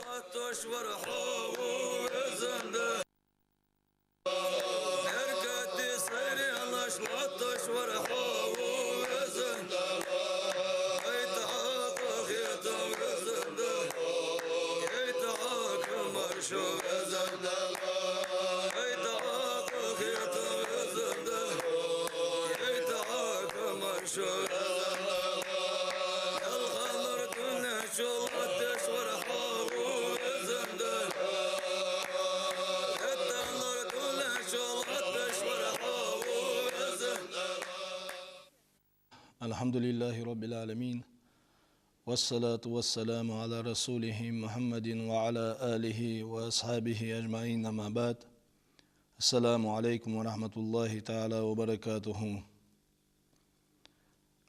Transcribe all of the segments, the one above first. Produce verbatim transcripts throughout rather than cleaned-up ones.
Латташ вар хьо, везан Дала. Беркате сайренаш латташ вар хьо, везан Дала. Ай тӀаккха хетам, везан Дала. Ай тӀаккха маршо, везан Дала. Ай тӀаккха хетам, везан Дала. Ай тӀаккха маршо, везан Дала. Ялхалар дунен чу латташ вар хьо, везан Дала. Еттанар дунен чу латташ вар хьо, везан Дала. الحمد لله رب العالمين، والصلاة والسلام على رسوله محمد وعلى آله وأصحابه أجمعين، أما بعد. السلام عليكم ورحمة الله تعالى وبركاته.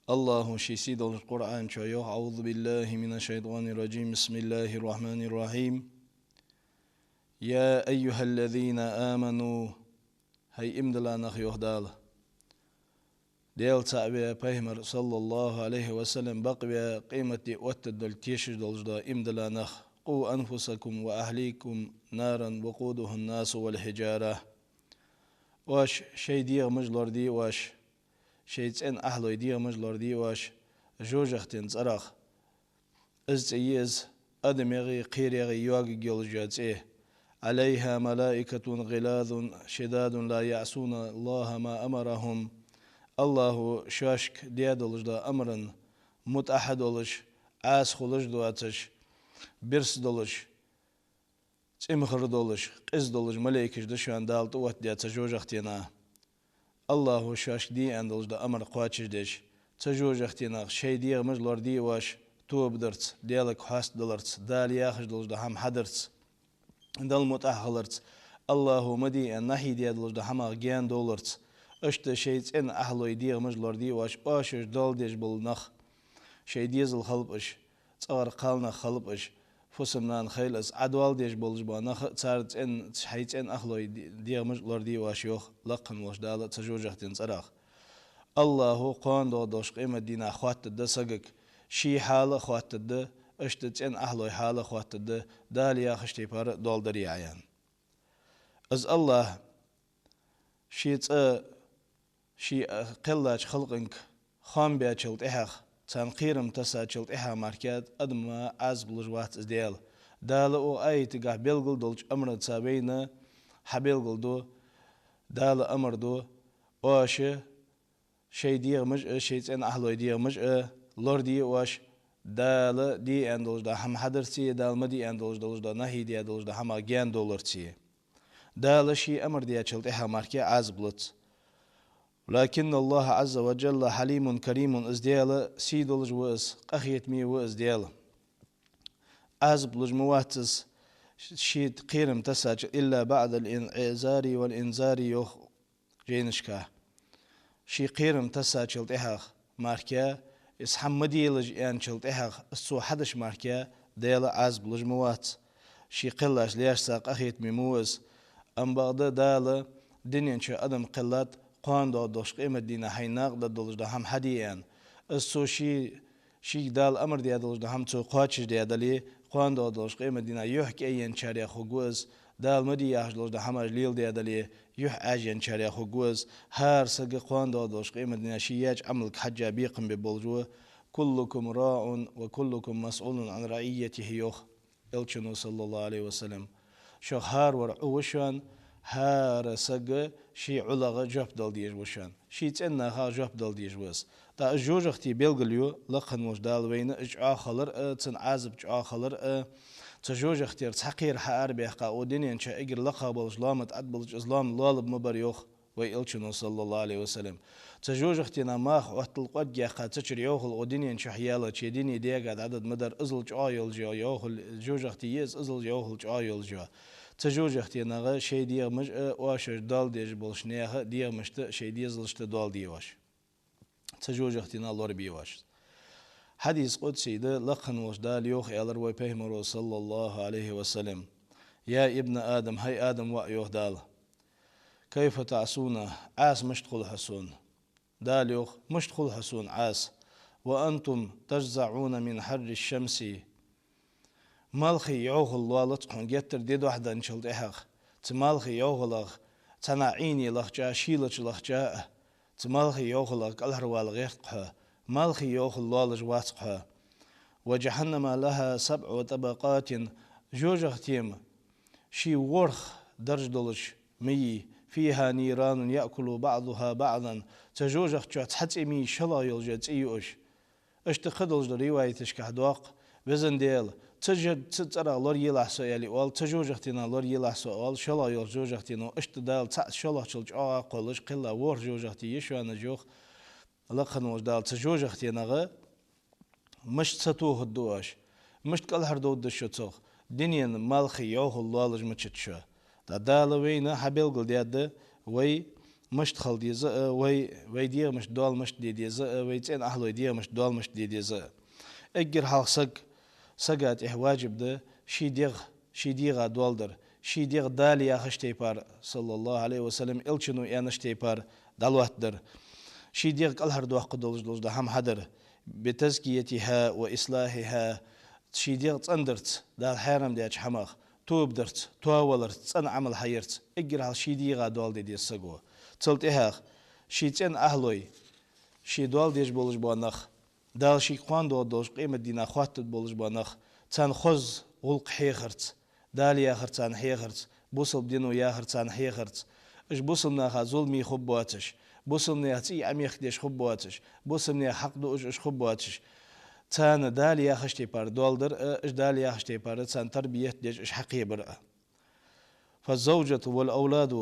АллахӀа ший сийдолча Къуръан чу йоах: أعوذ بالله من الشيطان الرجيم. بسم الله الرحمن الرحيم. يا أيها الذين آمنوا. ХӀай иман дилла нах, йоах Дала. Даьла цаӀ ве, Пайхамар, صلى الله عليه وسلم, бакъ ве, къематди оттаргдолга тешаш долаш да иман дилла нах. قوا أنفسكم وأهليكم نارا وقودها الناس والحجارة. Оаш шоай дегӀамаш лораде оаш, шоай цӀен ахьлой дегӀамаш лораде оаш жожахатен цӀерах. Из цӀи я из адамегӀи кхерегӀи йоагаш йола цӀи. عليها ملائكة غلاظ شداد لا يعصون الله ما أمرهم. АллахӀа шоашка даьдолаш да амран мутӀахьа долаш, Ӏаса хулаш доацаш, бирса долаш, цӀимхара долаш, къиза долаш малейкаш да шоана Дала тӀаоттадаь цу жожахатенах. АллахӀа шоашка де аьнна долаш да амар кхоачашдеш, цу жожахатенах шоай дегӀамаш лораде оаш тоба дарца, Даьлага хьастадаларца, Дала яхаш долаш да хӀама хьадарца, Далла мутӀахьа хиларца, АллахӀа ма де аьнна нахьи даь долаш да хӀамах гаьна довларца. Иштта шоай цӀен ахьлой дегӀамаш лораде оаш, оаш уж дола дезаш бола нах, шоай дезал хилба уж, цӀагӀара кхалнах хилба уж, фусам-нана хилба уж, Ӏа дола дезаш болаш бола нах а, цар цӀен, хьай цӀен ахьлой де-, дегӀамаш лораде оаш, йоах лакхвенна волча Дала цу жожахатен цӀерах. АллахӀа кхоана доагӀаш долча къематдийнахьа хоаттаргда сагага ший хьал а хоаттаргда, иштта цӀен ахьлой хьал а хоаттаргда, Дала яхача тайпара дола дарий Ӏа, аьнна. Из АллахӀ ший цӀа, ший кхеллача халкъага хоам баьчул тӀехьагӀа, царна кхерам тессачул тӀехьагӀа мара кхы а адама Ӏазап луш вац из Даьла. Дала укх аятагахь белгал долча амраца вайна хьабелгалду Дала амар ду: оаш шоай дегӀамаш а, шоай цӀен ахьлой дегӀамаш а лораде оаш, Дала де аьнна долаш да хӀама хьадарца, Дала ма де аьнна долаш да нахьи даь долаш да хӀамах гаьна довларца. Дала ший амар даьчул тӀехьагӀа мара кхы а Ӏазап луц. لكن الله عز وجل حليم كريم. Из Даьла сий долаш ва из, къахетаме ва из Даьла. Ӏазап луш ма вац из, ший кхерам тессача, إلا بعد الإعذار والإنذار, йоах жайнашка. Ший кхерам тессачул тӀехьагӀа мара кхы а, из хӀама ма делаш аьнначул тӀехьагӀа, из цо хьадеш мара кхы а, Даьла Ӏазап луш ма вац. Ший кхеллача лаьшца къахетаме ма ва из. Амма бакъда Дала дунен чу адам кхеллад, кхоана доагӀаш долча къематдийнахьа хьайна накъадаргдолаш да хӀама хьаде аьнна. Из цо ший, шийга Дала амар даь долаш да хӀама цо кхоачашдаь дале, кхоана доагӀаш долча къематдийнахьа юхь кӀайенначарех хургва из, Дала ма де яхаш долаш да хӀамаш леладаь дале, юхь Ӏаьженначарех хургва из. ХӀара саг кхоана доагӀаш долча къематдийнахьа ший яьча Ӏамалга хьежжа бекхам бе болаш ва. كلكم راع وكلكم مسؤول عن رعيته, йоах Элчано, صلى الله عليه وسلم. Шух хӀаравар Ӏу ва шоана, хӀара саг ший Ӏулагӏа жоп дала дезаш ва шоана, ший цӀен нахах жоп дала дезаш ва из. ТӀаккха из жожахати белгал ю, лакхвенна волча Дала вайна из чӀоагӀа хилар а, цун Ӏазап чӀоагӀа хилар а. Цу жожахатера цхьа кхера хьаарабаьккха, укх дунен чу эггара лакхагӀа болча лоама тӀа Ӏа болча из лоам лоалургба ма бар, йоах вай Элчано, صلى الله عليه وسلم. Цу жожахатенах маха Ӏоттал кӀоаргъяьккха, цу чура йӀовхал укх дунен чу яьлча, е дуне дега дӀадаргда ма дар, иззал чӀоагӀа йолаш йола йӀовхал, жожахати я из, иззал йӀовхал чӀоагӀа йолаш йола. Цу жожахатенах шоай дегӀамаш а, оаш уж дола дезаш болча наьха дегӀамашта, шоай дезалашта дола де оаш. Цу жожахатенах лорабе оаш. Хьадис къудсий да, лакхвенна волча Дала йоах, аьлар вай Пайхамаро, صلى الله عليه وسلم: يا ابن آدم, хӀай Адама воӀ, йоах Дала, كيف تعصون, Ӏаса мишта хул хьо сона? Дала йоах: мишта хул хьо сона Ӏаса? وأنتم تجزعون من حر الشمس. малхий йӀовхал лоалац хьона геттара ди дохьаденначул тӀехьагӀа. Цу малхий йӀовхалах цхьаннахьа Ӏийне лахча, шийлача лахча а, цу малхий йӀовхалах кӀалхарвала гӀерт хьо, малхий йӀовхал лоалаш вац хьо. وجهنم لها سبع طبقات, жожагӀатен ший ворхӀ дарж долаш ма йий, فيها نيران يأكل بعضها بعضا, цу жожагӀате чу цхьа цӀи ма йий, шоллагӀа йолаш цӀи я уж. Иштта кхыдолча риваяташка доагӀа, Везан Даьла, цу жо-, цу цӀерах лорае лахь со, аьле оал, цу жожагӀатенах лорае лахь со, оал, шоллагӀа йолча жожагӀатено, иштта Дала цхьаъ шоллагӀчул чӀоагӀа кхоллаш, кхелла ворхӀ жожагӀате я шоана, йоах лакхе волча Дала, цу жожагӀатенах мишта сатохаргда оаш, мишта кӀалхардовргда шо цох, дунен малхий йӀовхал лоалаш мичад шо. ТӀаккха Дала вайна хьабелгалдаьд вай мишта хила деза а, вай, вай дегӀамашта доал мишта де деза а, вай цӀен ахьлой дегӀамашта доал мишта де деза а. Эггара хьалха саг, сага тӀехьа важиб да ший дегӀ, ший дегӀа доал дар, ший дегӀ Дала яхача тайпара, صلى الله عليه وسلم, Элчано аьннача тайпара дӀалоаттадар. Ший дегӀ кӀалхардоаккхаш долаш дола хӀама хьадар, بتزكيتها وإصلاحها, ший дегӀ цӀендарца, Дала хьарам даьча хӀамах, тоба дарца, тоаваларца, цӀена Ӏамал хьаярца, эггара хьалха ший дегӀа доал де деза саго. Цул тӀехьагӀа ший цӀен ахьлой, ший доал деш болаш бола нах, Дала шийга кхоана доагӀаш долча къематдийнахьа хоаттаргболаш бола нах, царна хоза гӀулакх хьехарца, Дала яхар царна хьехарца, бусалба дино яхар царна хьехарца, уж бусалба наха зуламе хургбоацаш, бусалба наьха цӀий Ӏомехкадеш хургбоацаш, бусалба наьха хьакъ дуаш уж хургбоацаш, царна Дала яхача тайпара доал дар а, уж Дала яхача тайпара царна тарбият деш уж хьакхебар а. فالزوجة والأولاد,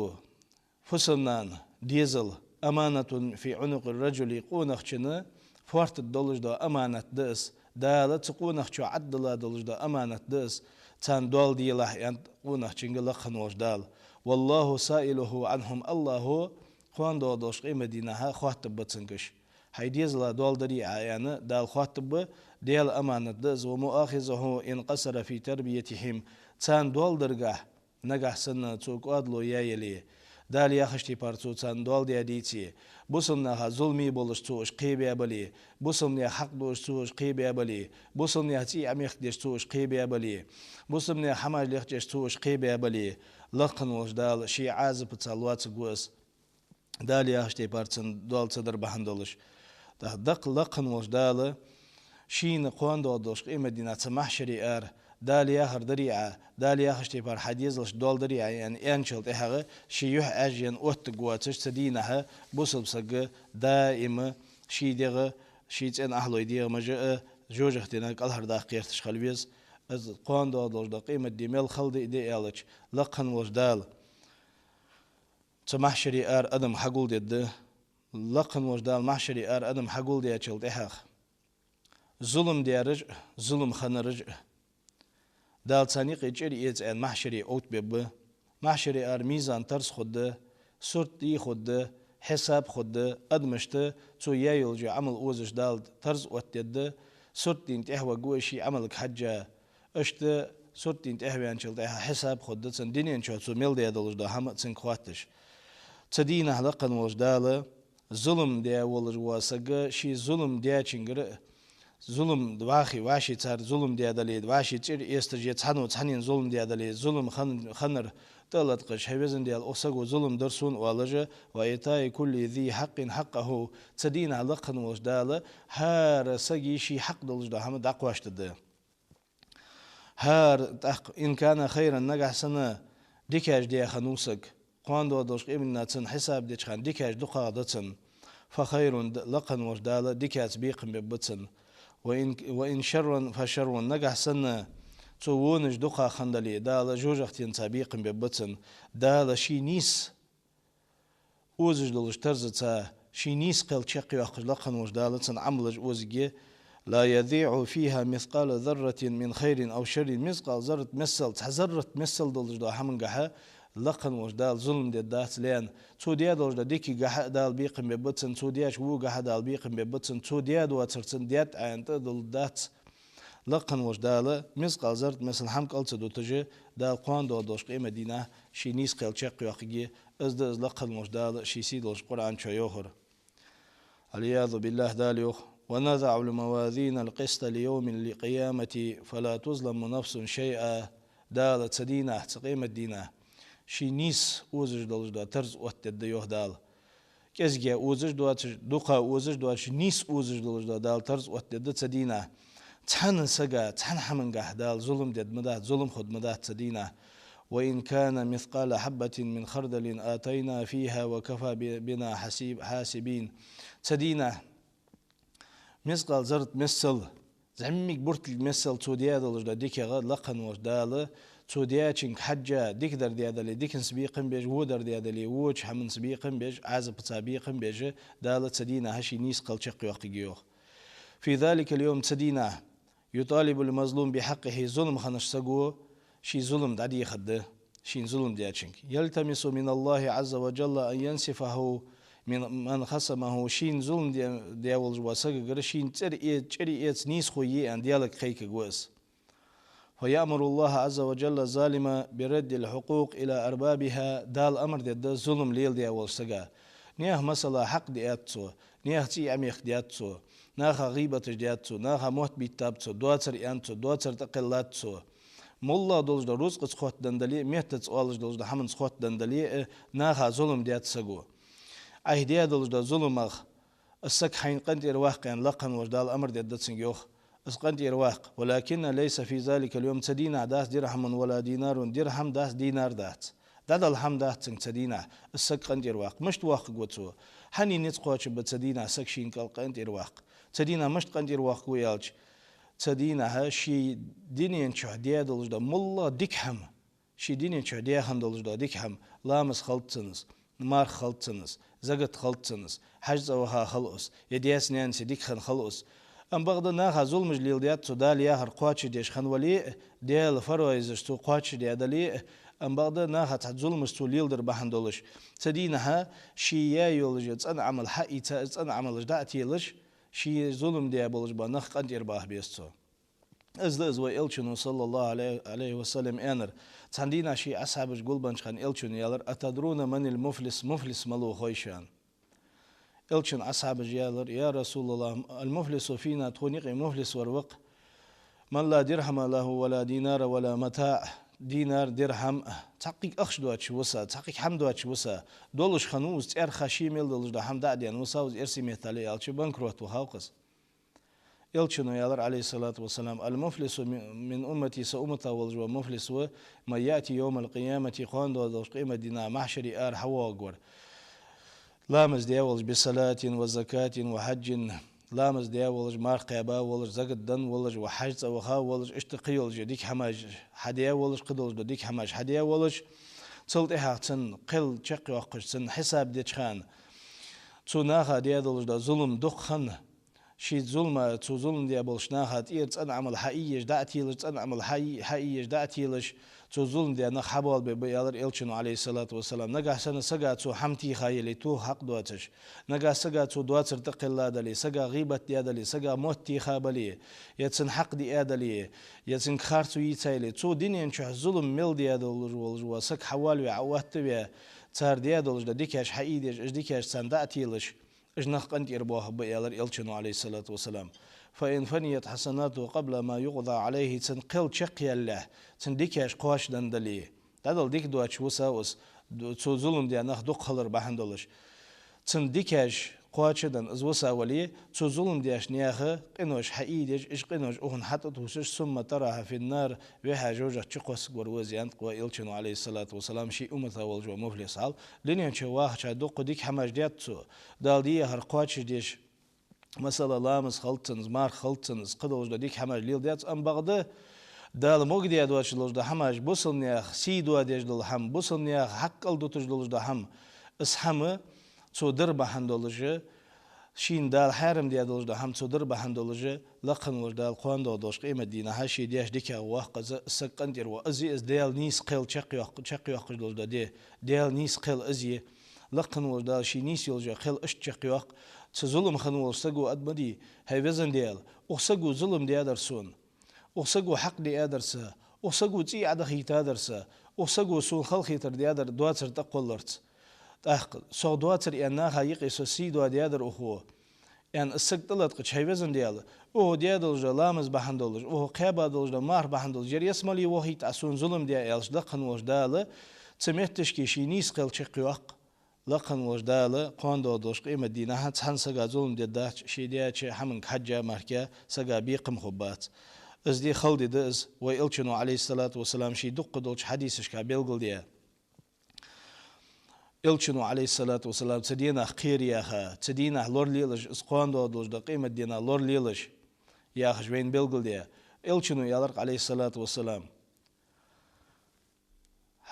фусам-нана, дезал, أمانة في عنق الرجل, къонахчун фоартаргдолаш дола аманат да из. Дала цу къонахчо Ӏаддала долаш дола аманат да из, царна доал делахь, аьннад къонахчунга лакхе волча Дала. والله سائله عنهم, АллахӀо кхоана доагӀаш долча къематдийнахьа хоаттаргба цунга уж. Хьай дезала доал дарий Ӏа, аьнна, Дала хоаттаргба, Даьла аманат да из, ومؤاخذه إن قصر في تربيتهم, царна доал даргахьа, нагахьа санна цо кӀоадало яьяле, Дала яхача тайпара цо царна доал даь дийце, бусалба наха зуламе болаш цо уж кхебаь бале, бусалба наьха хьакъ дуаш цо уж кхебаь бале, бусалба наьха цӀий Ӏомехкадеш цо уж кхебаь бале, бусалба наьха хӀамаш лехчеш цо уж кхебаь бале, лакхе волча Дала ший Ӏазапаца лоацаргва из. Дала яхача тайпара царна доал ца дар бахьан долаш. ТӀаккха даккха лакхе волча Дала шийна кхоана доагӀаш долча къематдийнахьа цу махьшаре ара, Дала яхар дарий Ӏа, Дала яхача тайпара хьа дезалашта доал дарий Ӏа, аьнна, аьнначул тӀехьагӀа ший юхь Ӏаьржъенна оттаргвоацаш, цу дийнахьа бусалба саг даим ший дегӀ, ший цӀен ахьлой дегӀамаш а жожагӀатенах кӀалхардаккха гӀерташ хила веза. Из кхоана доагӀаш дола къематди мел хала да, де аьлча, лакхе волча Дала цу махьшаре ара адам хьагулдергда. Лакхе волча Дала махьшаре ара адам хьагулдаьчул тӀехьагӀа зулам даьраш а, зулам хиннараш а, Дала царна юкъе чӀир эца аьнна махьшаре оттабергба. Махьшаре ара мизан-тарз хургда, сурт дий хургда, хьисап хургда, адамашта цо яь йолча Ӏамал озаш Дала тарз оттадергда, сурт дийна тӀехьаваргва ший Ӏамалга хьежжа. Иштта сурт дийна тӀехьаваьнначул тӀехьагӀа хьисап хургда цунна, дунен чу цо мел даь долаш дола хӀама цунга хоатташ. Цу дийнахьа лакхе волча Дала зулам даь волаш вола саг ший зулам даьчунгара а, зулам вӀаши, вӀаши цар зулам даь дале, вӀаши чӀир эцаш е цхьанне цхьаннена зулам даь дале, зулам хан-, хиннар тӀа а латкъаш, хӀай Везан Даьла, укх саго зулам дир сона, оалаш а, وإيتاء كل ذي حق حقه, цу дийнахьа лакхе волча Дала хӀара сага ший хьакъ долаш дола хӀама дӀакхоачаргда. ХӀара тӀаккха, إن كان خيرا, нагахьа санна дикаш даь хиннав саг, кхоана доагӀаш долча къематдийнахьа цунна хьисап деча хана дикаш дукхагӀа да цунна, فخير, д-, лакхе волча Дала дикаца бекхам бергба цунна. وإن، وإن شرا فشر, нагахьа санна цо вонаш дукхагӀа хинна дале, Дала жожагӀатенца бекхам бергба цунна. Дала ший нийса озаш долча тарзаца ший нийса кхел чакхйоаккхаш лакхе волча Дала цун Ӏамалаш озаргья. لا يضيع فيها مثقال ذرة من خير أو شر, мискъал заррат миссел, цхьа заррат миссел долаш дола хӀамангахьа лакхе волча Дала зулам дергдац лаьна. Цо даь долаш дола дикагахьа а Дала бекхам бергба цунна, цо даьча вогахьа а Дала бекхам бергба цунна, цо даь доацар цунна даьтта Ӏайна тӀа а дулларгдац. Лакхе волча Дала мискъал заррат миссел хӀама кӀал ца дуташ, Дала кхоана доагӀаш долча къематдийнахьа ший нийса кхел чакхйоаккхаргья. Из да из лакхе волча Дала ший сий долча Къуръан чу йоахар. والعياذ بالله, Дала йоах: ونضع الموازين القسط ليوم القيامة فلا تظلم نفس شيئا. Дала цу дийнахьа, цу къематдийнахьа, ший нийса озаш долаш дола тарз оттадергда, йоах Дала. КӀезига озаш доацаш, дукха озаш доацаш, нийса озаш долаш дола Дала тарз оттадергда цу дийнахьа. Цхьан сага, цхьан хӀамангахьа Дала зулам дергда ма дац, зулам хургда ма дац цу дийнахьа. وإن كان مثقال حبة من خردل أتينا فيها وكفى ب-, بنا حسيب-, حاسبين. Цу дийнахьа мискъал заррат миссел, зӀамига буртилга миссел цо даь долаш дола дикагӀа лакха волча Дала, цо даьчунга хьежжа, дикадар даь дале, диканца бекхам беш, водар даь дале, воча хӀаманца бекхам беш, Ӏазапаца бекхам беш, Дала цу дийнахьа ший нийса кхел чакхйоаккхаргья, йоах. في ذلك اليوم, цу дийнахьа, يطالب المظلوم بحقه, зулам хиннача саго ший зулам дӀадехаргда, шийна зулам даьчунга. يلتمس من الله عز وجل أن ينصفه من, من خصمه, шийна зулам де-, даь волаш волча сагагара шийна цӀер э-, чӀир эца нийсхо е аьнна, Даьлага кхайкаргва из. فيأمر الله عز وجل الظالم برد الحقوق إلى أربابها, Дала амар дергда зулам леладаь волча сага. Наьха, масала, хьакъ диад цо, наьха цӀий Ӏомехкадаьд цо, наха гӀийбаташ даьд цо, наха мотт биттаб цо, доацар аьннад цо, доацар тӀакхеллад цо. МоллагӀа долаш дола рузкъаца хоттаденна дале а, меттаца оалаш долаш дола хӀаманца хоттаденна дале а, наха зулам даьд саго. Ӏайха даь долаш дола зуламах из саг хьайна къинтӀера ваккха аьнна, лакха волча Дала амар дергда цунга, йоах, из къинтӀера ваккха. ولكن ليس في ذلك اليوم, цу дийнахьа дац درهم ولا دينار, дирхьам дац, динар дац. ДӀадала хӀама дац цунга цу дийнахьа, из саг къинтӀера ваккха. Мишта воаккхаргва цо? Хьанна низ кхоачаргба цу дийнахьа саг шийна кӀал къинтӀера ваккха? Цу дийнахьа мишта къинтӀера воаккхаргва аьлча, цу дийнахьа ший дунен чу даь долаш дола моллагӀа дика хӀама, ший дунен чу даь хинна долаш дола дика хӀама, ламаз хилда цунна из, марха хилда цунна из, закат хилда цунна из, хьажцӀа ваха хилва из, е даьца-наьнаца дика хинна хилва из. Ам бакъда наха зуламаш леладаьд цо, Дала яхар кхоачашдеш хинна вале а, Даьла фарайзаш цо кхоачашдаь дале а, ам бакъда наха цхьа зуламаш цо леладар бахьан долаш, цу дийнахьа ший яь йолаш йола цӀена Ӏамал хьаийца, из цӀена Ӏамалаш дӀа а телаш, ший зулам даь болаш бола нах къинтӀера баха беза цо. Из да из вай Элчано, صلى الله عليه وسلم, аьннар. Цхьан дийнахьа ший асхьабаш гулбеннача хана Элчано аьлар: أتدرون من المفلس؟ Муфлис малув хой шоана? Элчан асхьабаша аьлар: يا رسول الله، المفلس فينا, тхона юкъе муфлис вар ва-кх, من لا درهم له ولا دينار ولا متاع. Динар, дирхьам, цхьаккха ахча доацаш ва из, цхьаккха хӀама доацаш ва из, долаш хиннав из, цӀерах ше мел долаш дола хӀама дӀа а даьнна ва из, эрсий меттала аьлча, банкрот вахав-кх из. Элчано аьлар, عليه الصلاة والسلام: المفلس من أمتي, са уммата волаш вола муфлис ва, من يأتي يوم القيامة, кхоана доагӀаш долча къематдийнахьа махьшаре ара хьавоагӀаргвар, ламаз даь волаш, بصلاة وزكاة وحج, ламаз даь волаш, марха кхаьба волаш, закат денна волаш, ва хьажцӀа ваха волаш, иштта кхыйолаш йола дика хӀамаш хьадаь волаш, кхыдолаш дола дика хӀамаш хьадаь волаш, цул тӀехьагӀа цун кхел чакхйоаккхаш, цун хьисаб деча хана, цу наха даь долаш дола зулам дукха хинна, ший зулама, цу зулам даь болча наха тӀера цӀена Ӏамал хьаийеш, дӀа а телаш, цӀена Ӏамал хьаий-, хьаийеш, дӀа а телаш, цу зулам даь нах хьабоалабергба, аьлар Элчано, عليه الصلاة والسلام. Нагахьа санна сага цо хӀама тийха яле, тоха хьакъ доацаш, нагахьа сага цо доацар тӀакхелла дале, сага гӀийбат даь дале, сага мотт тийха бале, е цун хьакъ диа дале, е цунга харцо йийца яле, цо дунен чу зулам мел даь долаш волаш вола саг хьавоалаваь, Ӏооттаваь, цар даь долаш дола дикаш хьаийдеш, уж дикаш царна дӀа а телаш, уж нах къинтӀера боахаргба, аьлар Элчано, عليه الصلاة والسلام. فإن فنيت حسناته قبل ما يقضى عليه, цун кхел чакхъялалехь, цун дикаш кхоачаденна дале, дӀадала дика доацаш ва из, ду-, цо зулам даь нах дукха хилар бахьан долаш, цун дикаш кхоачаденна из ва вале, цо зулам даьча наьха къинош хьаийдеш, уж къинош укхунна хьатӀатувсаш, ثم طرح في النار, вехьа жожагӀате чукхоссаргвар ва из, аьннад-кх вай Элчано, عليه الصلاة والسلام, ший уммата волаш вола муфлис хьал. Дунен чу вахача дукха дика хӀамаш даьд цо, Дала де яхар кхоачашдеш, масала, ламаз хилда цунна из, марха хилда цунна из, кхыдолаш дола дика хӀамаш леладаьд цо, ам бакъда Дала могадаь доацаш долаш дола хӀамаш, бусалба наьха сий доадеш дола хӀама, бусалба наьха хьакъ кӀалдуташ долаш дола хӀама, из хӀама цо дар бахьан долаш, шийна Дала хьарам даь долаш дола хӀама цо дар бахьан долаш, лакха волча Дала кхоана доагӀаш долча къематдийнахьа ший деш дикагӀа воаккх из, из саг къинтӀера воаккх. Из я из Даьла нийса кхел чакхйоаккх-, чакхйоаккхаш долаш дола ди. Даьла нийса кхел из я. Лакха волча Дала ший нийса йолаш йола кхел иштта чакхйоаккх. Цу зулам хинна волча саго аргда ма дий: хӀай Веза Даьла, укх саго зулам даьдар сона, укх саго хьакъ диадар са, укх саго цӀий Ӏодахийтадар са, укх саго сона халахетар даьдар доацар тӀакхолларца. ТӀаккха сох доацар аьнна наха юкъе со сий доадаьдар укхо. аьнна, из саг тӀалаткъача, хӀай везан Даьла, укхо даь долаш да ламаз бахьан долаш, укхо кхаьба долаш да марха бахьан долаш, ер ялсмале вахийта Ӏа сона зулам даь, аьлча, лакха волча Дала цу метташка ший нийса кхел чакхйоаккх. Лакха волча Дала кхоана доагӀаш долча къематдийнахьа цхьан сага зулам дергдац, ше даьча хӀаманга хьежжа мара сага бекхам хургбац. Из ди хала ди да из, вай Элчано, Ӏалайхи ссалату вассалам, ший дуккха долча хьадисашка белгалдаь. Элчано, Ӏалайхи ссалату вассалам, цу дийнахьа кхера яха, цу дийнахьа лоралелаш, из кхоана доагӀаш долаш да къематдийнахьа лоралелаш, яхаш вайна белгалдаь. Элчано аьлар-кх, Ӏалайхи ссалату вассалам: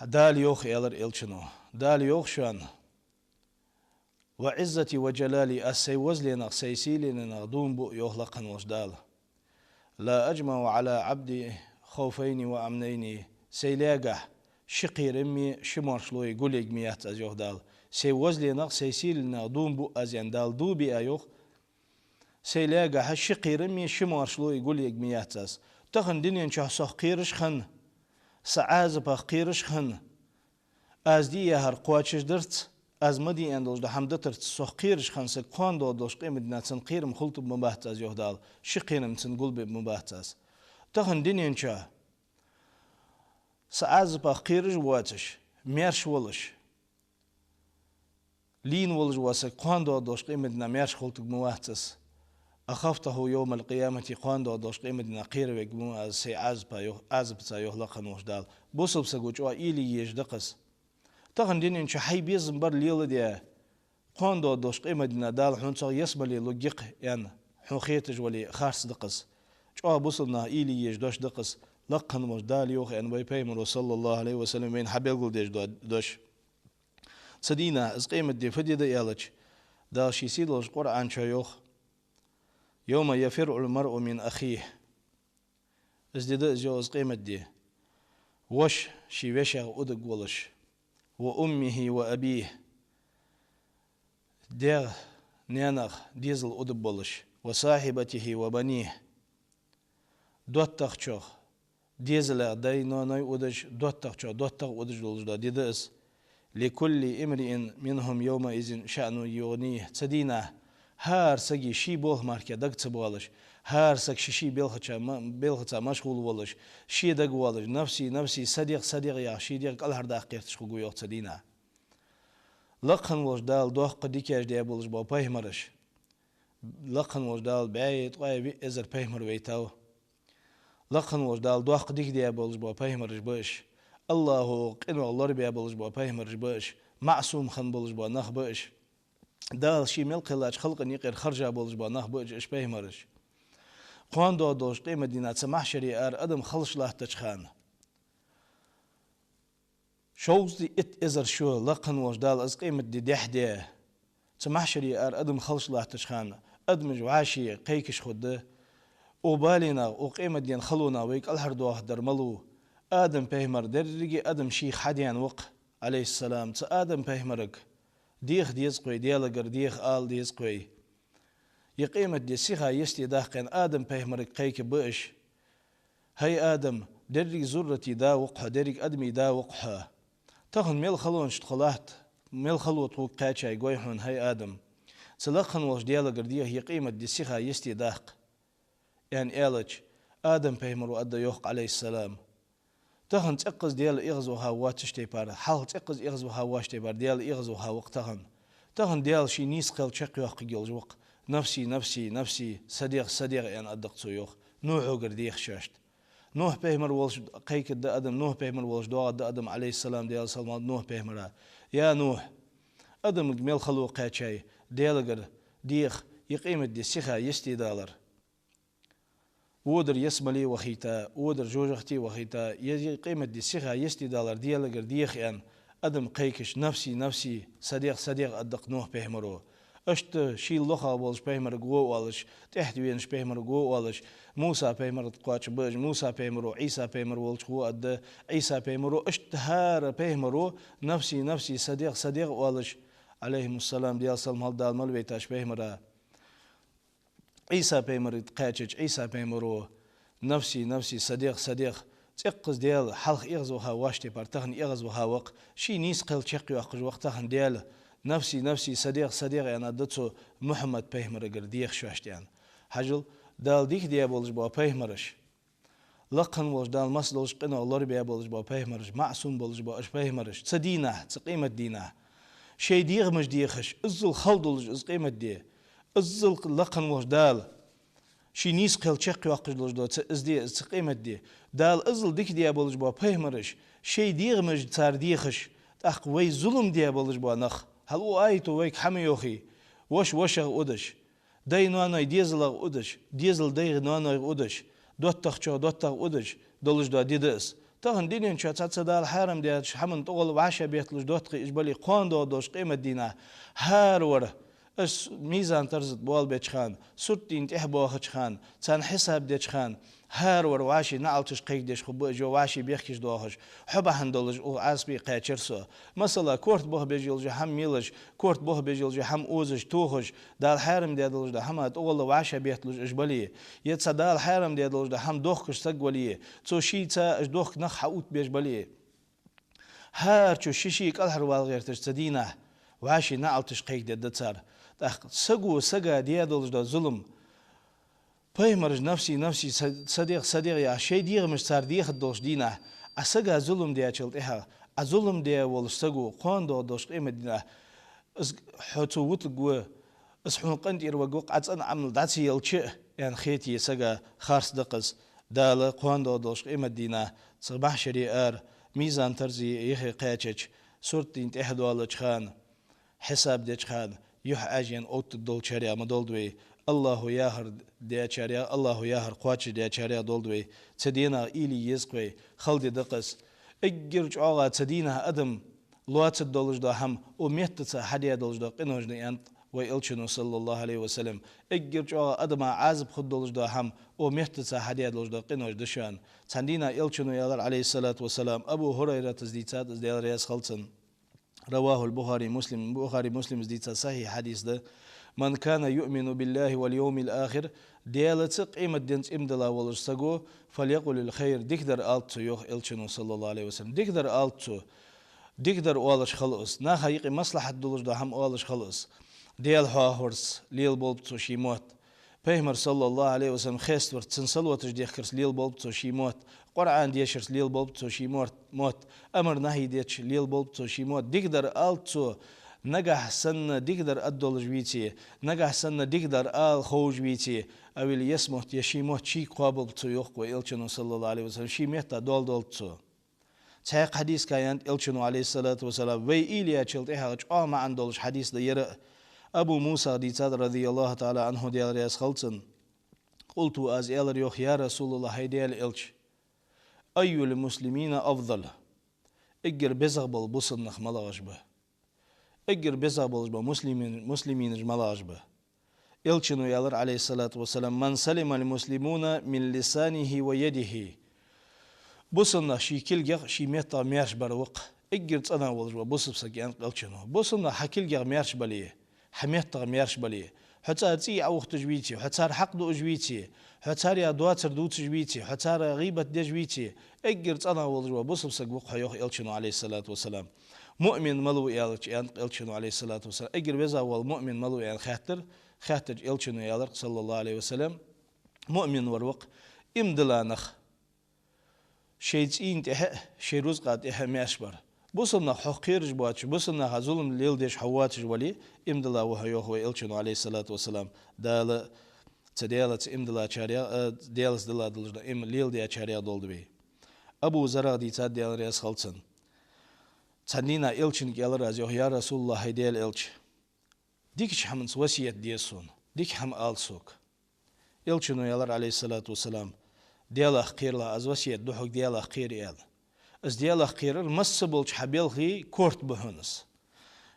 Дала йоах, аьлар Элчано, Дала йоах шоана: «وعزتي وجلالي», аз сай возаленах, сай сийленах дув буъ, йоах лакха волча Дала. «لا أجمع على عبدي خوفين وأمنين», сай лаьгахьа ши кхераме, ши моаршалои гулъергма яц аз, йоах Дала. Сай возаленах, сай сийленах дув буъ аз, аьнна, Дала дув биа, йоах. Сай лаьгахьа ши кхераме, ши моаршалои гулъергма яц аз. Тахан дунен чу сох кхераш хинна, са Ӏазапах кхераш хинна, аз де яхар кхоачашдарца, аз ма де аьнна долаш да хӀама дитарца сох кхераш хинна саг кхоана доагӀаш долча къематдийнахьа цун кхерам хулийтаргма бац аз, йоах Дала, ши кхерам цун гулбергма бац аз. Тахан дунен чу са Ӏазапах кхераш воацаш, маьрша волаш, лийна волаш вола саг кхоана доагӀаш долча къематдийнахьа маьрша хулийтаргма вац аз. «أخفته يوم القيامة», кхоана доагӀаш долча къематдийнахьа кхеравергва аз сай Ӏазапа, йоах, Ӏазапаца, йоах лакха волча Дала. Бусалба саго чӀоагӀа уйла е езаш да-кх из. Тахан дунен чу хьай безам бар леладе, кхоана доагӀаш долча къематдийнахьа Дала хьона цох ялсмале лургья-кх, аьнна, хьона хеташ вале, харц да-кх из. ЧӀоагӀа бусалба наха уйла е езаш дош да-кх из. Лакха волча Дала йоах, аьнна, вай Пайхамаро, саллаллахӀу Ӏалайхи ва саллам, вайна хьабелгалдеш до-, дош. Цу дийнахьа, из къематди фу ди да аьлча, Дала ший сийдолча Къуръан чу йоах: «يوم يفر المرء من أخيه». Из ди да из, йоах, из къематди. Воша ший вешех удаш волаш. «وأمه وأبيه». Даьх, наьнах, дезалах удаш болаш. «وصاحبته وبنيه». ДоттагӀчох, дезалех, даьй-ноаной удаш, доттагӀчох, доттагӀа удаш долаш да ди да из. «لكل امرئ منهم يومئذ شأن يغنيه». Цу дийнахьа хӀара сага ший болх мара дага ца боалаш, хӀара саг ший-ший белхаца ма-, белхаца машгӀул волаш, ший дага воалаш, «نفسي نفسي», са дегӀ, са дегӀ яхаш, ший дегӀ кӀалхардаккха гӀерташ хургва, йоах, цу дийнахьа. Лакха волча Дала доккха дикаш даь болаш бола пайхамараш. Лакха волча Дала бӀаь ткъаь виъ эзар пайхамар вайтав. Лакха волча Дала доккха дика даь болаш бола пайхамараш ба уж. АллахӀо къинойх лорабаь болаш бола пайхамараш ба уж. МаӀсум хинна болаш бола нах ба уж. Дала ший мел кхеллача халкъа юкъера хержа болаш бола нах ба уж, уж пайхамараш. Кхоана доагӀаш долча къематдийнахьа цу махьшаре ара адам халаш латтача хана, шовзткъеи итт эзар шу лакха волча Дала из къематди дехьаде, цу махьшаре ара адам халаш латтача хана, адамаш вӀаший кхайкаш хургда: «Укх баленах, укх къематден халонах вай кӀалхардоахаргдар малув? Адам-пайхамар деррига адам шийх хьадаьнна ва-кх, Ӏалайхи ссалам. Цу Адам-пайхамарга деха деза-кх вай, Даьлагара деха ала деза-кх вай». Ер къематди сиха йисте даккха аьнна, Адам-пайхамарга кхайкаргба уж: «ХӀай Адам, деррига зурратий да ва-кх хьо, деррига адамий да ва-кх хьо. Тахан мел халонаш тхо латт, мел хало тхога кхаьчай гой хьона, хӀай Адам. Цу лакха волча Даьлагара деха ер къематди сиха йисте даккха», — аьнна аьлча, Адам-пайхамаро аргда, йоах, Ӏалайхи ссалам: «Тахан цӀаккха из Даьла эгӀазваха воацача тайпара, хьалха цӀаккха из эгӀазваха воацача тайпара Даьла эгӀазваха ва-кх тахан. Тахан Даьла ший нийса кхел чакхйоаккхаргйолаш ва-кх. نفسي نفسي نفسي, са дегӀ, са дегӀ», — аьнна аргда-кх цо, йоах, Нухьагара деха шоашта. Нухь-пайхамар волча кхайкаргда адам, Нухь-пайхамар волча доагӀаргда адам, Ӏалайхи ссалам, Даьла салам хилда Нухь-пайхамара: «Я Нухь, адамга мел хало кхаьчай, Даьлагара деха ер къематди сиха йисте далар. Водар ялсмале вахийта, водар жожагӀате вахийта, ер, ер къематди сиха йисте далар Даьлагара деха», — аьнна, адам кхайкаш: «نفسي نفسي, са дегӀ, са дегӀ», — аргда-кх Нухь-пайхамаро. Иштта шийла лохагӀа волча пайхамарга во оалаш, тӀехьа венача пайхамарга во оалаш, Муса-пайхамарга кхоачаш ба уж, Муса-пайхамаро Ӏийса-пайхамар волча во аргда, Ӏийса-пайхамаро, иштта хӀара пайхамаро: «نفسي نفسي, са дегӀ, са дегӀ», — оалаш, Ӏалайхиму ссалам, Даьла салам хилда Дала мел вайтача пайхамара. Ӏийса-пайхамарга кхаьчача, Ӏийса-пайхамаро: «نفسي نفسي, са дегӀ, са дегӀ». ЦӀаккха из Даьла хьалха эгӀазваха воацача тайпара тахан эгӀазваха ва-кх, ший нийса кхел чакхйоаккхаш ва-кх тахан Даьла, «Нафси, нафси, са дегӀ, са дегӀ», — аьнна да цо Мухьаммад пайхамарагара деха шоашта, аьнна. Хьажал, Дала дика даь болаш бола пайхамараш, лакха волаш Дала масса долча къинойх лорабаь болаш бола пайхамараш, маӀсум болаш бола уж пайхамараш, цу дийнахьа, цу къематдийнахьа, шоай дегӀамаш дехаш, иззал хала долаш из къематди, иззал лакха волаш Дала ший нийсхо чакхйоаккхаш долаш дола цу, из ди, цу къематди, Дала иззал дика даь болаш бола пайхамараш, шоай дегӀамаш цар дехаш, тӀаккха вай зулам даь болаш бола нах. Хьал укх аято вайга хӀама йоахий: воша вошах удаш, дай ноаной дезалах удаш, дезал дай ноанойх удаш, доттагӀчо доттагӀа удаш долаш дола ди да из. Тахан дунен чу цхьацца Дала хьарам даьча хӀаман тӀагӀолла вӀашагӀбетталуш доттагӀий уж бале, кхоана доагӀа долча къематдийнахьа хӀара вар, уж мизан-тарза тӀа боалабеча хана, сурт дийна тӀехьа боахача хана, царна хьисап деча хана, хӀара вар вӀаший наӀалташ кхайкадеш хургба уж, вӀаший бехкаш доахаш: «Хьо бахьан долаш укх Ӏазапе кхаьчар со». Масала, корта баха безаш йола хӀама мелаш, корта баха безаш йола хӀама озаш, тохаш, Дала хьарам даь долаш дола хӀама тӀагӀолла вӀашагӀбетталуш уж бале, е цхьа Дала хьарам даь долаш дола хӀама дохкаш саг вале, цо шийца уж дохка нах хьаоттабеш бале, хӀара чу ший-ший кӀалхарвала гӀерташ цу дийнахьа вӀаший наӀалташ кхайкадергда цар. ТӀаккха саго сага даь долаш дола зулам, пайхамараш «нафси, нафси, са, са дегӀ, са дегӀ» яхаш, шоай дегӀамаш цар дехаргдолча дийнахьа, Ӏа сага зулам даьчул тӀехьагӀа, Ӏа зулам даь волаш саго кхоана доагӀа долча къематдийнахьа, из хьо цо вутаргва, из хьона къинтӀера варгва-кх, Ӏа цӀена Ӏамал дӀа ца елча а, аьнна хете сага, харц да-кх из. Дала кхоана доагӀа долча къематдийнахьа, цу махьшаре ара, мизан-тарза юхе кхаьчача, сурт дийна тӀехьа доалача хана, хьисап деча хана, юхь Ӏаьржъенна оттаргдолчарех ма долда вай. АллахӀа яхар даьчарех, АллахӀа яхар кхоачашдаьчарех долда вай. Цу дийнахьа уйла е еза-кх вай, хала ди да-кх из. Эггара чӀоагӀа цу дийнахьа адам лоацаргдолаш дола хӀама укх меттаца хьадаь долаш дола къинош да, аьннад вай Элчано, саллаллахӀу Ӏалайхи ва саллам. Эггара чӀоагӀа адама Ӏазап хургдолаш дола хӀама укх меттаца хьадаь долаш дола къинош да шоана. Цхьан дийнахьа Элчано аьлар, Ӏалайхи ссалату ва ссалам, Абу ХӀурайрата дийцад из, Даьла раьза хилва цунна. رواه البخاري ومسلم, Бухари, Муслима дийца сахьихь хьадис да: «من كان يؤمن بالله واليوم الآخر», Даьлаца, къематденца иман дилла волаш саго, «فليقل الخير», дикадар алда цо, йоах Элчано, саллаллахӀу Ӏалайхи ва саллам. Дикадар алда цо. Дикадар оалаш хила из. Наха юкъе маслахьат долаш дола хӀама оалаш хила из. Даьла хьоахаварца лелаболба цо ший мотт. Пайхамар, саллаллахӀу Ӏалайхи ва саллам, хеставарца, цун салоташ дехкарца лелаболба цо ший мотт. Къуръан дешарца лелаболба цо ший морт-, мотт. Амар-нахьи деш лелаболба цо ший мотт. Дикадар алда цо, нагахь санна дикадар аргдолаш веце, нагахь санна дикадар ала ховш веце, أو ليصمت, е ший мотт шийга кхоабалба цо, йоах-кх вай Элчано, саллаллахӀу Ӏалайхи ва саллам, ший метта доал долда цо. Цхьаькха хьадиса тӀа аьннад Элчано, Ӏалайхи ссалату ва ссалам, вай уйла яьчул тӀехьагӀа чӀоагӀа маӀан долаш хьадис да ер а. Абу Мусах дийцад, радияллахӀу таӀала Ӏанху, Даьла раьза хилва цунна: «قلت», аз аьлар, йоах: «يا رسول الله, хӀай Даьла Элча, أي المسلمين أفضل?» Эггара безагӀа бола бусалба нах малагӀаш ба? Эггара безагӀа болаш бола муслимин-, муслиминаш малагӀаш ба? Элчано аьлар, Ӏалайхи ссалату ва ссалам: «من سلم المسلمون من لسانه ويده». Бусалба нах ший кулгех, ший меттах маьрша бар ва-кх. Эггара цӀена волаш вола бусалба саг, аьннад Элчано. Бусалба нах хьа кулгех маьрша бале, хьа меттах маьрша бале, хьо цар цӀий Ӏоухаш веце, хьо цар хьакъ дуаш веце, хьо царех доацар дувцаш веце, хьо цар гӀийбат деш веце, эггара цӀена волаш вола бусалба саг ва-кх хьо, йоах Элчано, Ӏалайхи ссалату ва ссалам. Муъмин малув аьлча, аьннад Элчано, Ӏалайхи ссалату ва ссалам, эггара везагӀа вола муъмин малув аьнна хаьттар, хаьттача Элчано аьлар-кх, саллаллахӀу Ӏалайхи ва саллам, муъмин вар ва-кх иман дилла нах, шоай цӀийна тӀехьа а, шоай рузкъа тӀехьа а маьрша бар. Бусалба нах хьох кхераш боацаш, бусалба наха зулам леладеш хьо воацаш вале, иман дилла ва хьо, йоах вай Элчано, Ӏалайхи ссалату ва ссалам. Дала, цу Даьлаца иман диллачарех, а, Даьлаца дилла долаш дола иман леладечарех долда вай. Абу Заррах дийцад, Даьла раьза хилва цунна. Цхьан дийнахьа Элчанга аьлар аз, йоах: «يا رسول الله, хӀай Даьла Элча, дикача хӀаманца васкет де сона, дика хӀама ала сога». Элчано аьлар, Ӏалайхи ссалату ва ссалам: «Даьлах кхералахь, аз васкет ду хьога, Даьлах кхера», — аьнна. Из Даьлах кхерар массаболча хьа балхий корта ба хьона из.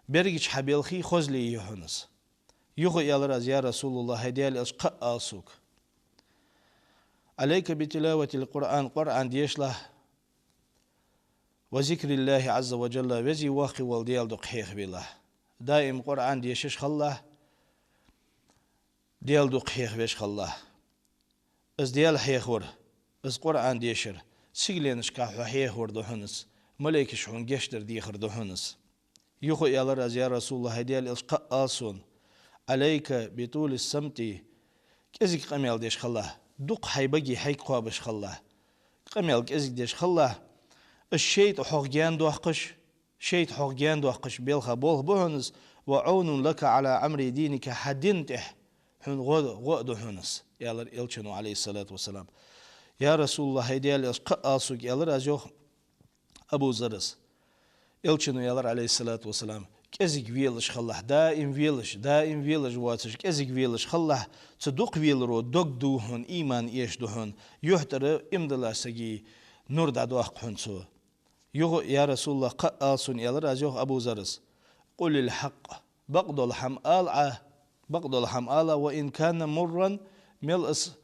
Берригача хьа балхий хозлий я хьона из. Юха аьлар аз: «يا رسول الله, хӀай Даьла Элча, кхы а ала сога». «عليك بتلاوة القرآن, Къуръан дешалахь, وذكر الله عز وجل, веза-воккха вола Даьла дукха хьехавелахь. Даим Къуръан дешаш хилалахь, Даьла дукха хьехавеш хилалахь. Из Даьла хьехавар, из Къуръан дешар сигаленашка хьо хьехавар да хьона из, малейкаш хьона гешт дар дехар да хьона из». Юха аьлар аз: «Я РасулаллахӀ, хӀай Даьла элча, кхаъ ала сона: عليك بطول الصمت, кӀезига къамаьл деш хилалахь, дукха хьай баге хьайга кхобаш хилалахь, къамаьл кӀезига деш хилалахь, из шайтӀа хьох гаьна доаккхаш, шайтӀа хьох гаьна доаккхаш белха болх ба хьона из, وعون لك على أمر دينك, хьа дина тӀехьа хьона гӀо, гӀо а да хьона из», — аьлар элчано, عليه الصلاة والسلام. «Я РасулаллахӀ, хӀай Даьла элча, кхаъ ала сога», — аьлар аз, йоах Абу Зарра. Элчано аьлар, عليه الصلاة والسلام: «КӀезига велаш хилалахь, даим велаш, даим велаш воацаш, кӀезига велаш хилалахь, цу дукха веларо дог ду хьона, иман эшаду хьона, юхьтӀара иман долаш сага нур дӀадоаккх хьона цо». Юха: «Я РасулаллахӀ, кхаъ ала сона», — аьлар аз, йоах Абу Зарра. «قل الحق, бакъдола хӀама ала Ӏа, бакъдола хӀама ала, وإن كان مرا, мел из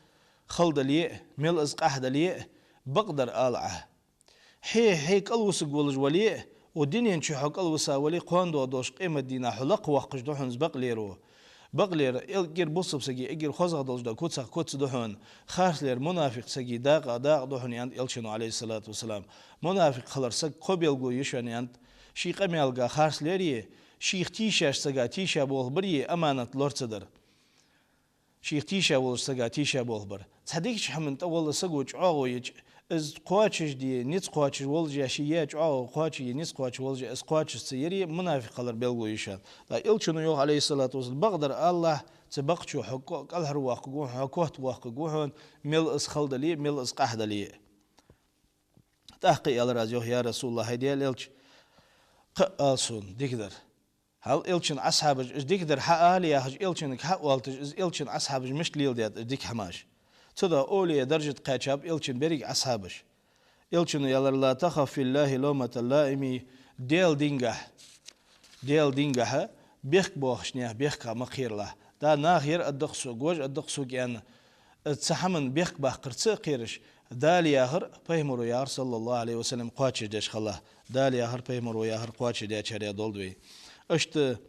хала дале а, мел из къахьа дале а, бакъдар ала Ӏа. Хье, хье кӀалвусаргволаш вале а, укх дунен чу хьо кӀалвиса вале, кхоана доагӀаш долча къематдийнахьа хьо лакхвоаккхаш да хьона из бакълеро. Бакълер эггара бусалба сага эггара хозагӀа долаш дола куцах куц да хьона, харцлер мунафикъ сага дакъа, дакъа да хьона», — аьннад элчано, عليه الصلاة والسلام. Мунафикъ хилара сага кхо белгало я шоана, аьннад: ший къамаьлага харцлер е, шийх тийшача сага тийша болх бар е, аманат лора ца дар. Шийх тийша волча сага тийша болх бар. Цхьа дикача хӀаман тӀа вола саго чӀоагӀо йича, из кхоачашде низ кхоачаш волаш е, ший яь чӀоагӀо кхоачашде низ кхоачаш волаш е, из кхоачаш ца яр е мунафикъ хилара белгало я шоана. ТӀаккха элчано йоах, عليه الصلاة والسلام: «Бакъдар алалахь, цу бакъчо хьо кӀо-, кӀалхарвоаккхаргва хьона, хьо котвоаккхаргва хьона, мел из хала дале а, мел из къахьа дале а». ТӀаккха аьлар аз, йоах: «Я РасулаллахӀ, хӀай Даьла элча, кхаъ ала сона дикадар». Хьал элчан асхьабаш из дикадар хьаала яхаш, элчанга хьаоалийташ, из элчан асхьабаш мишта леладаьд из дика хӀамаш. Цудухьа овлияй даржа тӀа кхаьчаб элчан беррига асхьабаш. Элчано аьлар: «لا تخف في الله لومة لائم», Даьла динагахьа, Даьла динагахьа бехк боахаш наьха бехках ма кхералахь. Да, наха ер аргда-кх сога, вож аргда-кх сога аьнна, цу хӀаман бехк баккхар ца а кхераш, Дала яхар, Пайхамаро яхар, صلى الله عليه وسلم, кхоачашдеш хилалахь. Дала яхар, Пайхамаро яхар кхоачашдаьчарех долда вай. Иштта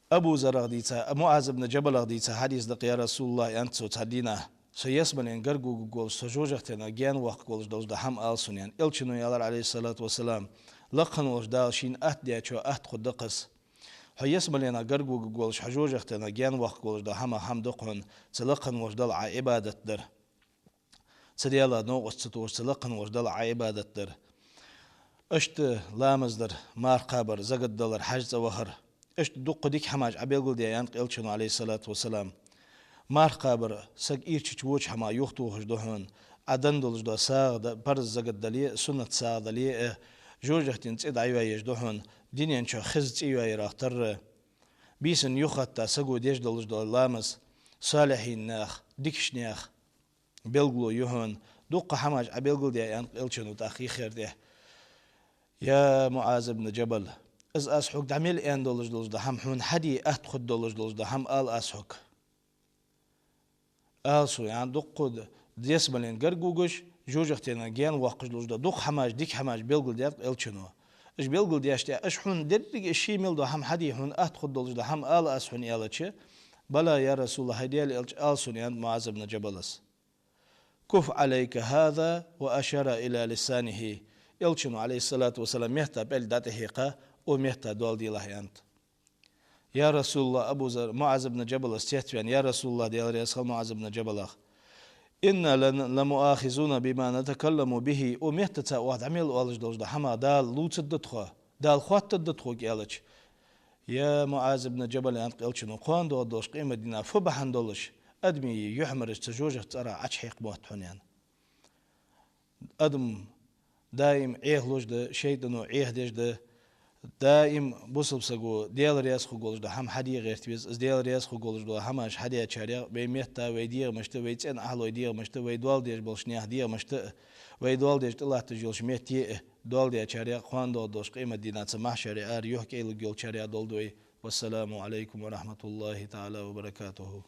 Абу Заррах дийца, МуӀаз ибн Джабалах дийца хьадис да-кх: «Я РасулаллахӀ, — аьннад цо цхьан дийнахьа, — со ялсмален гарга вугаргволаш, со жожагӀатенах гаьна воаккхаргволаш долаш дола хӀама ала сона», — аьнна. Элчано аьлар, عليه الصلاة والسلام: «Лакха волча Дала шийна атта даьчоа атта хургда-кх из. Хьо ялсмаленах гарга вугаргволаш, хьо жожагӀатенах гаьна воаккхаргволаш дола хӀама, хӀама да-кх хьона цу лакха волча Далла Ӏа Ӏибадат дар, цу Даьлах новкъост ца тохаш, цу лакха волча Далла Ӏа Ӏибадат дар, иштта ламаз дар, марха кхабар, закат далар, хьажцӀа вахар, иштта дуккха дика хӀамаш Ӏа белгалдаь», — аьннад-кх элчано, عليه الصلاة والسلام. Марха кхабар саг ийрчача воча хӀамах юхатохаш да хьона, Ӏа даь долаш дола сагӀа да, парз закат дале а, суннат сагӀа дале а, жожагӀатен цӀи дӀайоаеш да хьона, дунен чу хеза цӀи йоаярах тарра. Бийсанна юхатта саго деш долаш дола ламаз салихӀин наьха, дикача наьха белгало я хьона. Дуккха хӀамаш Ӏа белгалдаь, аьннад-кх элчано тӀаккха йиххьера тӀехьа: «Я МуӀаз ибн Джабал, из аз хьога дӀа мел аьнна долаш долаш дола хӀама, хьона хьаде атта хургдолаш долаш дола хӀама ала аз хьога. Ала сона, яӀни, дуккха д-, ялсмален гарга вугаш, жожагӀатенах гаьна воаккхаш долаш дола дукха хӀамаш, дика хӀамаш белгалдаьд-кх элчано. Уж белгалдаьча тӀехьа, уж хьона деррига, уж ше мел дола хӀама хьаде, хьона атта хургдолаш дола хӀама ала аз хьона», — аьлча: «بلى, يا رسول الله, хӀай Даьла элча, ала сона», — аьннад МуӀаз ибн Джабалас. «كف عليك هذا», — وأشار إلى لسانه. Элчано, عليه الصلاة والسلام, метта пӀелг дӀатӀахьекха, укх метта доал делахь, аьннад. «Я РасулаллахӀ, — Абу Зар-, МуӀаз ибн Джабалас цецваьнна, — я РасулаллахӀ, Даьла раьза хилва МуӀаз ибн Джабалах, — إنا لن-, لمؤاخذون بما نتكلم به, укх меттаца оаха дӀа мел оалаш долаш дола хӀама Дала лувцаргда тхо, Дала хоаттаргда тхога», — аьлча: «Я МуӀаз ибн Джабал, — аьннад-кх элчано, — кхоана доагӀаш долча къематдийнахьа фу бахьан долаш адамий юхьмараш цу жожагӀатен цӀерах Ӏочухьекха мотт хьона?» — аьнна. Адам даим Ӏехалуш да, шайтӀано Ӏехадеш да. Даим бусалба саго Даьла раьза хургволаш дола хӀама хьаде гӀерта веза. Из Даьла раьза хургволаш дола хӀамаш хьадаьчарех вай метта, вай дегӀамашта, вай цӀен ахьлой дегӀамашта, вай доал деш болча наьха дегӀамашта, вай доал деш тӀалатташ йолча метте а доал даьчарех кхоана доагӀаш долча къематдийнахьа цу махьшаре ара юхькӀайлургйолчарех долда вай. والسلام عليكم ورحمة الله تعالى وبركاته.